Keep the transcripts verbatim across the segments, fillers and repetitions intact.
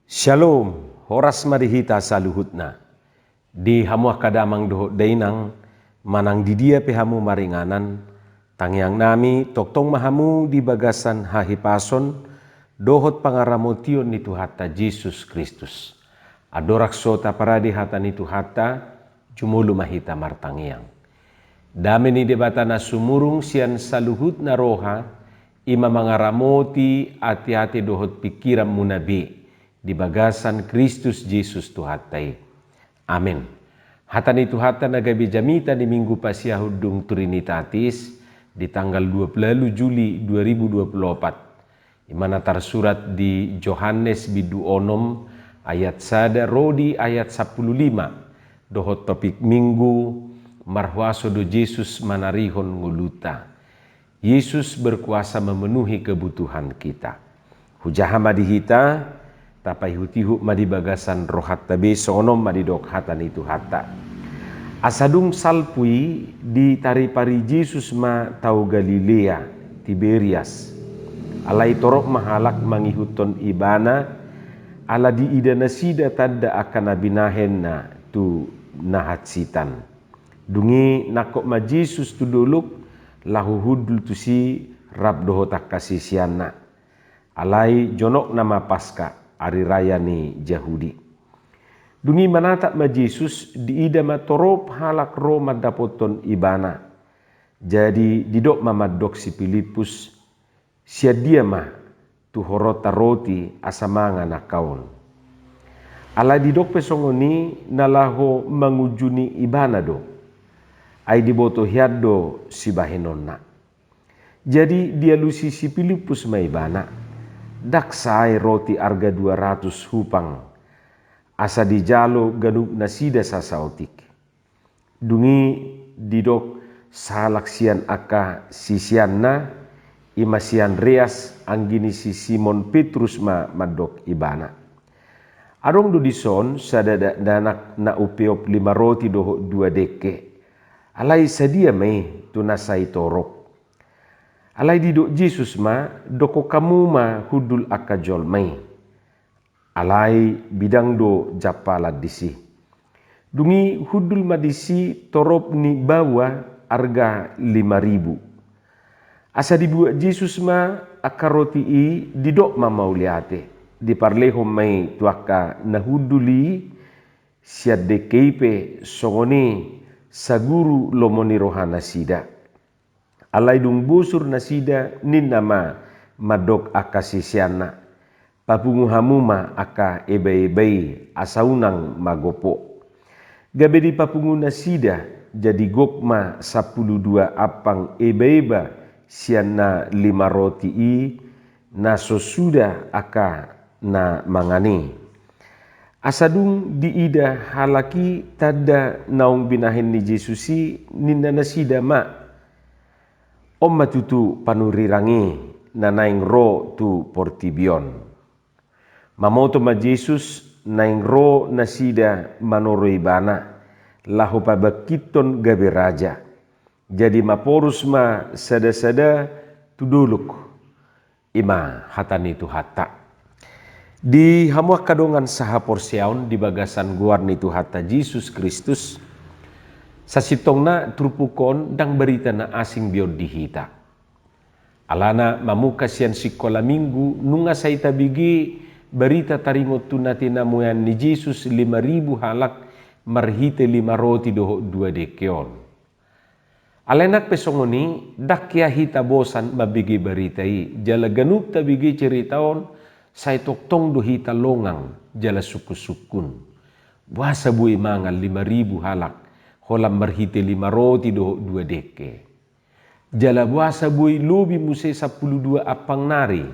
Syalom, horas ma di hita saluhutna. Di hamu angka damang dohot dainang, manang di dia pe hamu maringanan, tangiang nami, tongtong ma hamu di bagasan hahipason dohot pangaramotion ni Tuhanta Jesus Kristus. Andorang so taparade hata ni Tuhanta, jumolo ma hita martangiang. Dame ni Debata na sumurung sian saluhutna roha, i ma mangaramoti ateate dohot pingkiranmuna be di bagasan Kristus Jesus Tuhanta i. Amen. Hata ni Tuhanta na gabe jamita di Minggu Pasiahut dung Trinitatis di tanggal dua puluh walu Juli dua ribu dua puluh opat. I ma na tarsurat di Johannes bindu onom ayat sada ro di ayat sampulu lima, dohot topik Minggu: Marhuaso do Jesus manarihon ngolunta. Yesus berkuasa memenuhi kebutuhan kita. Hujaha ma di hita, tapaihutihut ma di bagasan rohanta be, songon on ma didok hata ni Tuhanta. Asa dung salpu i, ditaripari Jesus ma tao Galilea, Tiberias. Alai torop ma halak mangihuthon Ibana, ala diida nasida tanda angka na binahenNa tu na hansitan. Dung i nangkok ma Jesus tu dolok, laho hundul tusi rap dohot angka siseanNa. Alai jonokna ma Paska, ari raya ni Jahudi. Dung i manatap ma Jesus, diida ma torop halak ro mandapothon Ibana. Jadi didok ma mandok si Pilippus: Sian dia ma tu ho ronta roti asa mangan angka on? Alai didok pe songon i, na laho mangunjuni Ibana do. Ai diboto hian do sibahenonna. Jadi dialusi si Pilippus ma Ibana: Ndang sae roti arga dua ratus hupang, asa dijalo ganup nasida sasaotik. Dung i didok sahalak sian angka siseanNa, i ma si Andreas, anggi ni si Simon Petrus, ma mandok Ibana: Adong do dison sada dakdanak na umpeop lima roti dohot dua dengke. Alai sadia ma i tu na sai torop? Alai didok Jesus ma: Dokkon hamu ma hundul angka jolma i. Alai bidang do jampalan disi. Dung i hundul ma disi torop ni baoa arga lima ribu. Asa dibuat Jesus ma angka roti i, didok ma mauliate, diparlehon ma i tu angka na hundul i, sian dengke i pe songon i saguru lomo ni rohanasida. Alai dung bosur nasida, ninna ma mandok angka siseanna: Papungu hamu ma angka ebaeba i, asa unang magompo. Gabe dipapungu nasida, jadi gok ma sampulu dua ampang ebaeba sian na lima roti i, na so suda angka na mangan i. Asa dung diida halak i tanda naung binahen ni Jesus i, ninna nasida ma: On ma tutu panurirang i na naeng ro tu portibi on. Mamoto ma Jesus naeng ro nasida manoro Ibana, laho pabangkithon gabe raja. Jadi maporus ma sadasada tu dolok. I ma hata ni Tuhanta. Di hamu angka dongan sahaporseaon di bagasan goar ni Tuhanta Jesus Kristus, sasintongna turpuk on ndang barita na asing be on di hita. Alana mamungka sian sikola Minggu, nunga sai tabege barita taringot tu na tinamuean ni Jesus lima ribu halak marhite lima roti dohot dua dengke on. Alai nang pe songon i, ndang hea hita bosan mambege barita i, jala ganup tabege cerita on, sai tongtong do hita longang jala sungkunsungkun. Boasa boi mangan lima ribu halak holan marhite lima roti dohot dua dengke? Jala boasa boi lobi muse sampulu dua ampang nari?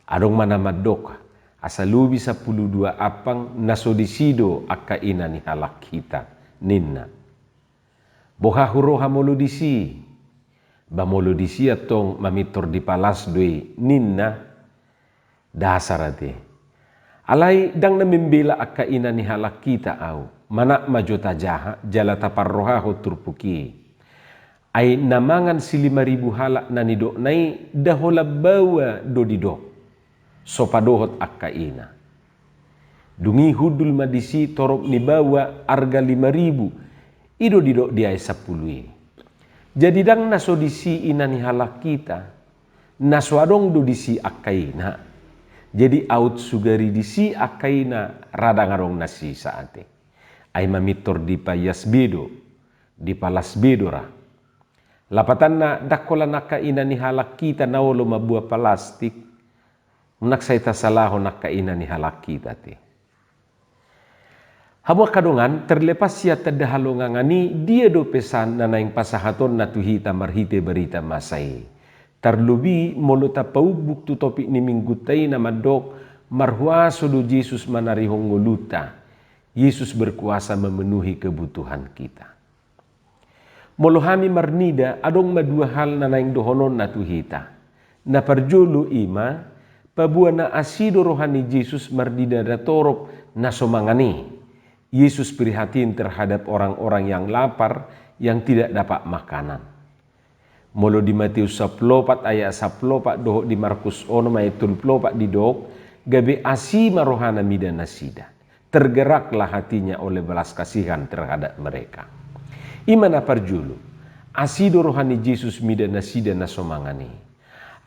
Adong ma na mandok, asa lobi sampulu dua ampang na so disi do angka ina ni halak hita, ninna. Boha huroha molo disi? Ba molo disi antong mamintor di palas do i, ninna. Dasar ate. Alai ndang na membela angka ina ni halak hita ahu, manat ma jo tajaha jala taparrohahon turpuk i. Ai na mangan silima ribu halak na nidokna i, nda holan baoa do didok. so padohot angka ina. Dung i hundul ma disi torop ni baoa arga lima ribu, i do didok di ayat sampulu i. Jadi ndang na so disi ina ni halak hita, na so adong do disi angka ina. Jadi aut sugari disi angka ina ra ndang adong na sisa ate. Ai mamintor dipaias be do, dipalas be do ra. Lapatanna ndang holan angka ina ni halak hita na olo mamboan palastik, unang sai tasalahon angka ina ni halak hita ate. Hamu angka dongan, terlepas sian tanda halongangan i, dia do pesan na naeng pasahatonna tu hita marhite barita masa i. Tarlobi molo tapaumbuk tu topik ni minggunta i na mandok, marhuaso do Jesus manarihon ngolunta. Yesus berkuasa memenuhi kebutuhan kita. Molo hami marnida, adong ma dua hal na naeng dohononna tu hita. Na parjolo i ma, paboa na asi do roha ni Jesus marnida torop na so mangan i. Yesus prihatin terhadap orang-orang yang lapar, yang tidak dapat makanan. Molo di Matius sampulu opat ayat sampulu opat dohot di Markus onom ayat tolu pulu opat didok, gabe asi ma rohana mida nasida. Tergeraklah hatinya oleh belas kasihan terhadap mereka. I ma na parjolo, asi do roha ni Jesus mida nasida na so mangan i.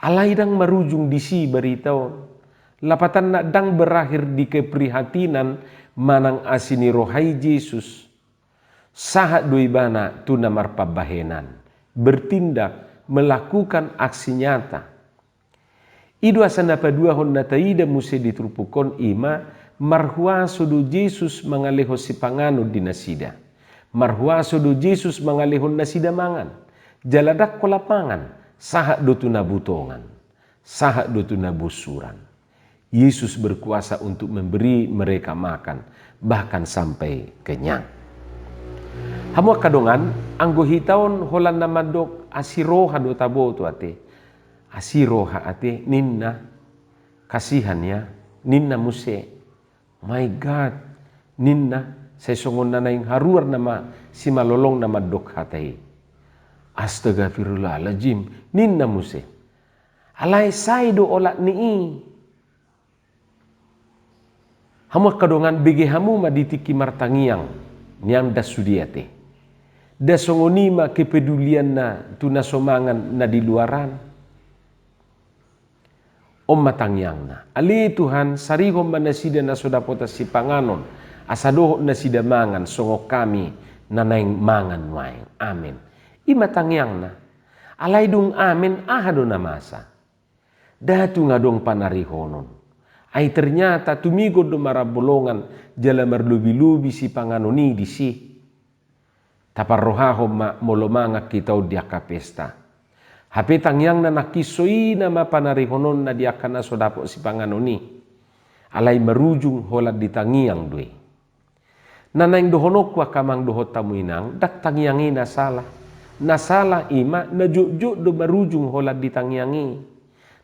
Alai ndang marujung disi barita on. Lapatanna ndang berakhir di keprihatinan manang asi ni roha i Jesus. Sahat do ibana tu na marpambahenan, bertindak, melakukan aksi nyata. I do asa na paduahon na taida muse di turpuk on i ma, marhuaso do Jesus mangalehon sipanganon di nasida. Marhuaso do Jesus mangalehon nasida mangan. Jala ndang holan mangan, sahat do tu na butongan. Sahat do tu na bosuran. Yesus berkuasa untuk memberi mereka makan, bahkan sampai kenyang. Hamu angka dongan, anggo hita on holan na mandok asi roha do taboto ate. Asi roha ate, ninna. Kasihan ya, ninna muse. My God, ninna, sai songon na naeng haruar nama simalolong na mandok hata i. Astagfirullahaladzim, ninna muse. Alai sai do olat ni i. Hamu angka dongan, bege hamu ma di tingki martangiang, nian ndang sude ate. Ndang songon i ma kepedulianna tu na so mangan na di luaran. On ma tangiangna. Ale Tuhan, sarihon ma nasida na so dapotan sipanganon, asa dohot nasida mangan songon hami na naeng mangan nuaeng. Amen. I ma tangiangna. Alai dung amen, aha do na masa? Ndang tung adong panarihonon. Ai ternyata tumigon do marambolongan jala marlobi-lobi sipanganon i disi. Taparrohahon ma molo mangan hita on di angka pesta. Hape tangiangna nangkin so i nama panarihononna di angka na so dapot sipanganon i. Alai marujung holan di tangiang do i. Na naeng dohononku angka amang dohot hamu inang, ndang tangiang i na sala. Na sala i ma na jotjot do marujung holan di tangiang i.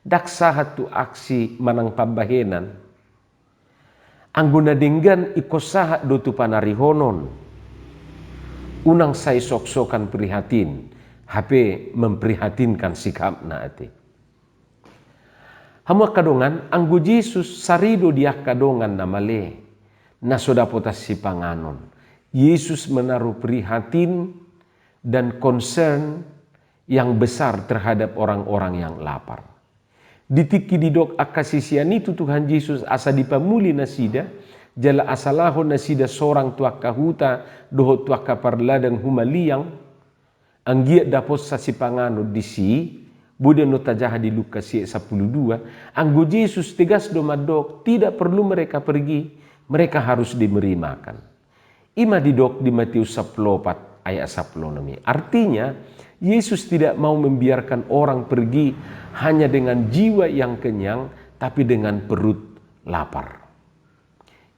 Ndang sahat tu aksi manang pambahenan. Anggo na denggan ingkon sahat do tu panarihonon. Unang sai soksokan prihatin, hape memprihatinkan sikapna ate. Hamu angka dongan, anggo Jesus sari do di angka dongan na male, na so dapotan sipanganon. Yesus menaruh prihatin dan concern yang besar terhadap orang-orang yang lapar. Di tingki didok angka sisean i tu Tuhan Jesus asa dipamuli nasida, jala asa laho nasida sorang tu angka huta dohot tu angka parladang humaliang, anggiat dapotsa sipanganon disi, boi do annon tajaha di Lukas i sampulu dua, anggo Jesus tegas do mandok, tidak perlu mereka pergi, mereka harus diberi makan. I ma didok di Matius sampulu opat ayat sampulu onom i. Artinya, Yesus tidak mau membiarkan orang pergi hanya dengan jiwa yang kenyang, tapi dengan perut lapar.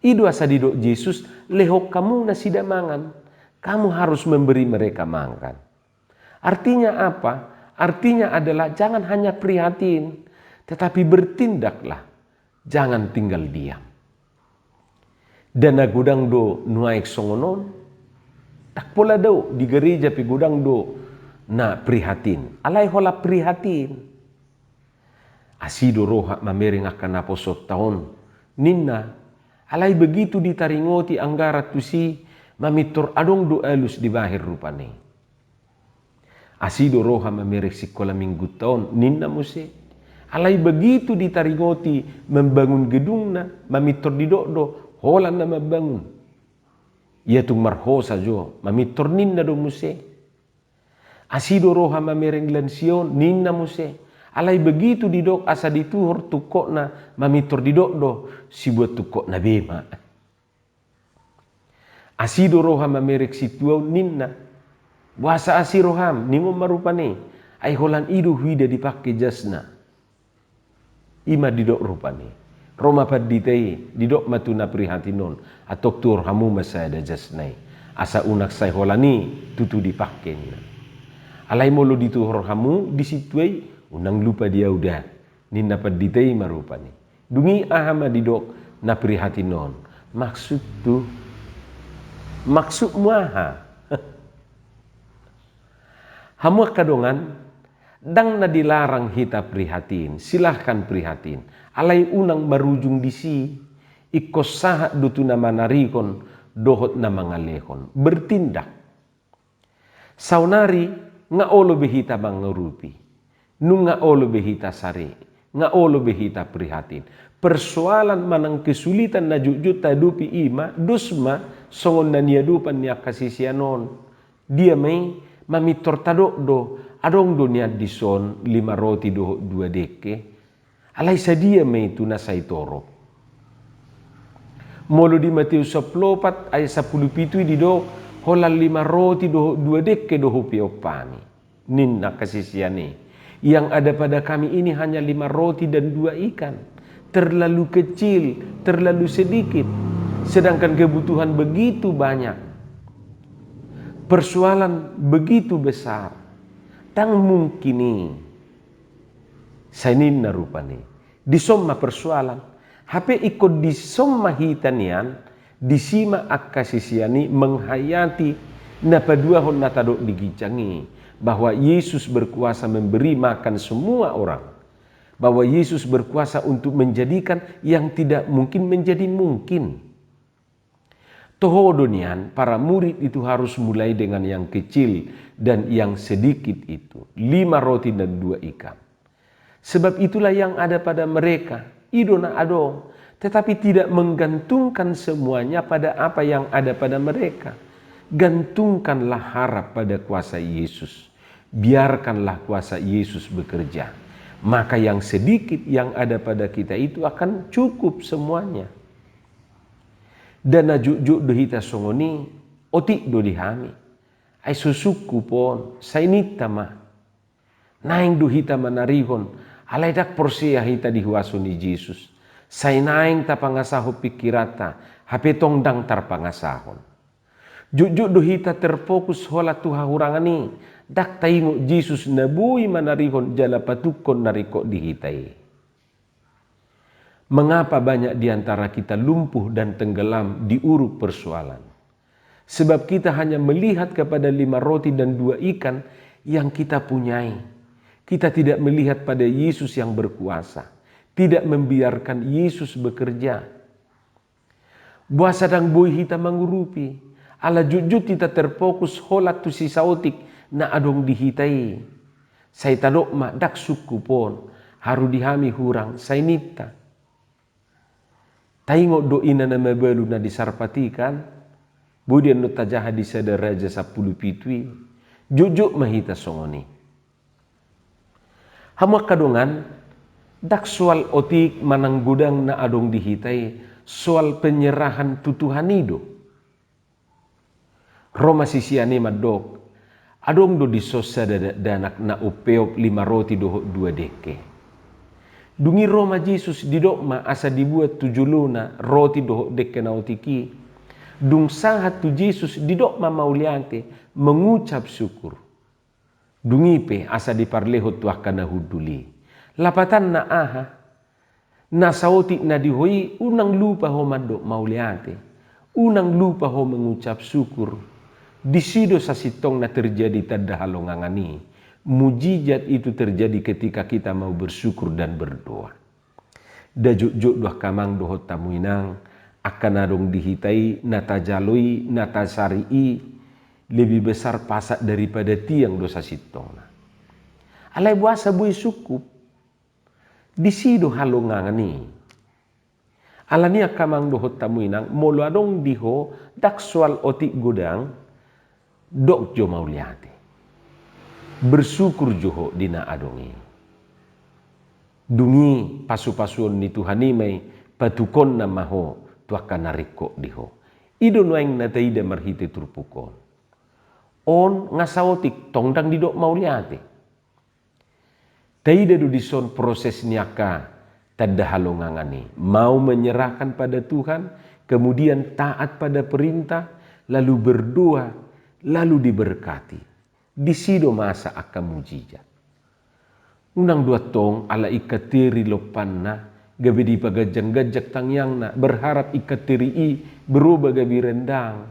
I do asa didok Jesus, lehon hamu nasida mangan. Kamu harus memberi mereka makan. Artinya apa? Artinya adalah jangan hanya prihatin, tetapi bertindaklah. Jangan tinggal diam. Ndang na godang do nuaeng songon on. Ndang pola do, di gareja pe godang do na prihatin. Alai holan prihatin. Asi do roha mamereng angka naposoonta on, ninna. Alai begitu ditaringoti anggaran tusi, mamintor adong do alus dibahen rupani. Asi do roha mamereng sikola minggunta on, ninna muse. Alai begitu ditaringoti mambangun gedungna, mamintor didok do, holan na mambangun. Ia tung marhosa jo, mamintor ninna do muse. Asi do roha mamereng lansia on, ninna muse. Alai begitu didok asa dituhor tungkotna, mamintor didok do, sibuat tungkotna be ma. Asi do roha mamereng sintua on, ninna. Boasa asi roham, ningon ma rupani. Ai holan i do huida dipangke jasna. I ma didok rupani. Ro ma pandita i, didok ma tu na prihatin on, antong tuhor hamu ma sada jasna i. Asa unang sai holan i tutu dipangke, ninna. Alai molo dituhor hamu di sintua i, unang lupa di ahu da, ninna pandita i ma rupani. Dung i aha ma didok na prihatin on? Maksud tu, maksudmu aha? Hamu angka dongan, ndang na dilarang hita prihatin, silahkan prihatin. Alai unang marujung disi, ingkon sahat do tu na manarihon dohot na mangalehon. Bertindak. Saonari nga olo be hita mangurupi. Nunga olo be hita sari, nga olo be hita prihatin. Persoalan manang kesulitan na jotjot tahadopi i ma, dos ma songon na niadopan ni angka sisean on. Dia ma i? Mamintor tadok do, adong do nian dison lima roti dohot dua dengke. Alai sadia ma i tu na sai torop? Molo di Mateus sampulu opat ayat sampulu pitu i didok, holan lima roti dohot dua dengke do hupeop hami, ninna angka sisean i. Yang ada pada kami ini hanya lima roti dan dua ikan. Terlalu kecil, terlalu sedikit. Sedangkan kebutuhan begitu banyak. Persoalan begitu besar. Ndang mungkin i. Sai ninna rupani. Dison ma persoalan. Hape ingkon dison ma hita nian, disi ma angka sisean i menghayati na paduahon na tadok di ginjang i, bahwa Yesus berkuasa memberi makan semua orang. Bahwa Yesus berkuasa untuk menjadikan yang tidak mungkin menjadi mungkin. Toho do nian, para murid itu harus mulai dengan yang kecil dan yang sedikit itu, lima roti dan dua ikan. Sebab itulah yang ada pada mereka, i do na adong, tetapi tidak menggantungkan semuanya pada apa yang ada pada mereka. Gantungkanlah harap pada kuasa Yesus. Biarkanlah kuasa Yesus bekerja. Maka yang sedikit yang ada pada kita itu akan cukup semuanya. Nda na jotjot do hita songon i, otik do di hami. Ai so sungkup on, sai ninta ma. Naeng do hita manarihon, alai ndang porsea hita di huaso ni Jesus. Sai naeng tapangasahon pingkiranta, hape tong ndang tarpangasahon. Jotjot do hita terfokus holan tu hahurangan i, ndang taingot Jesus na boi manarihon jala patungkon na ringkot di hita i. Mengapa banyak di antara kita lumpuh dan tenggelam di uruk persoalan? Sebab kita hanya melihat kepada lima roti dan dua ikan yang kita punyai. Kita tidak melihat pada Yesus yang berkuasa, tidak membiarkan Yesus bekerja. Boasa ndang boi hita mangurupi, ala jotjot hita terfokus holan tu sisaotik na adong di hita i. Sai tadok ma, ndang sungkup on, haru di hami hurang, sai ninta. Taingot do ina na mabalu na di Sarpat i kan? Boi do annon tajaha di Sada Raja sampulu pitu i. Jotjot ma hita songon i. Hamu angka dongan, ndang soal otik manang godang na adong di hita i, soal penyerahan tu Tuhan i do. Ro ma sisean i mandok, adong do dison sada dakdanak na umpeop lima roti dohot dua dengke. Dung i ro ma Jesus, didok ma asa dibuat tu jolona roti dohot dengke na otik i. Dung sahat tu Jesus, didok ma mauliate, mengucap syukur. Dung i pe asa diparlehon tu angka na hundul i. Lapatanna aha? Na saotik na di ho i unang lupa ho mandok mauliate, unang lupa ho mengucap syukur. Disi do sasintongna terjadi tanda halongangan i. Mujizat itu terjadi ketika kita mau bersyukur dan berdoa. Nda jotjot do angka amang dohot hamu inang, angka na adong di hita i, na tajalo i, na tasari i, lebih besar pasak daripada tiang do sasintongna. Alai boasa boi sungkup? Disi do halongangan i. Alani i angka amang dohot hamu inang, molo adong di ho, ndang soal otik godang, dok jo mauliate. Bersyukur jo ho di na adong i. Dung i pasupasuon ni Tuhan i ma i, patukonna ma ho tu angka na ringkot di ho. I do nuaeng na taida marhite turpuk on. On nga saotik tong ndang didok mauliate. Taida do dison proses ni angka tanda halongangan i. Mau menyerahkan pada Tuhan, kemudian taat pada perintah, lalu berdoa, lalu diberkati. Disi do masa angka mujizat. Unang do antong ala ingkatiri lompanna, gabe dipaganjang-ganjang tangiangna, berharap ingkatiri i berubah gabe rendang.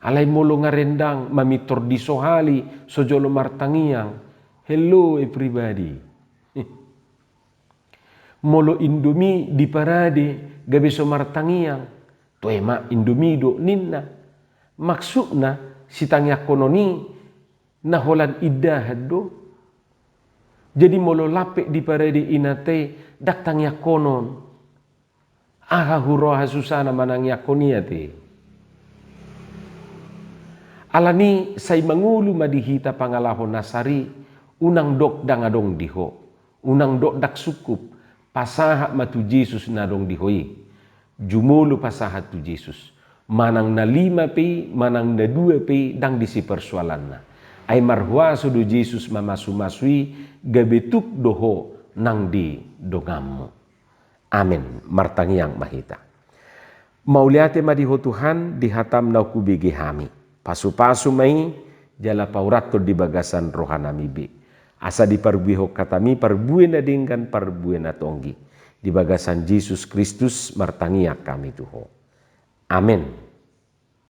Alai molo nga rendang, mamintor disohali, so jolo martangiang. Hello everybody. Molo Indomie diparade, gabe so martangiang. Toe ma Indomie do ninna. Maksudna, sitangiangkonon i na holan indahan do. Jadi molo lape diparade inanta i, ndang tangiangkonon. Aha huroha susana manangiangkon i ate. Alani i sai mangolu ma di hita pangalaho na sari, unang dok ndang adong di ho, unang dok ndang sungkup, pasahat ma tu Jesus na adong di ho i. Jumolo pasahat tu Jesus. Manang na lima pe i, manang na dua pe i, ndang disi persoalanna. Ai marhuaso do Jesus mamasumasu i, gabe tuk do ho nang di donganmu. Amen. Martangiang ma hita. Mauliate ma di ho Tuhan, di hatam naung hubege hami. Pasupasu ma i, jala paurathon di bagasan rohanami be. Asa diparbuehon hatami parbue na denggan, parbue na tonggi. Di bagasan Jesus Kristus martangiang hami tu ho. Amen.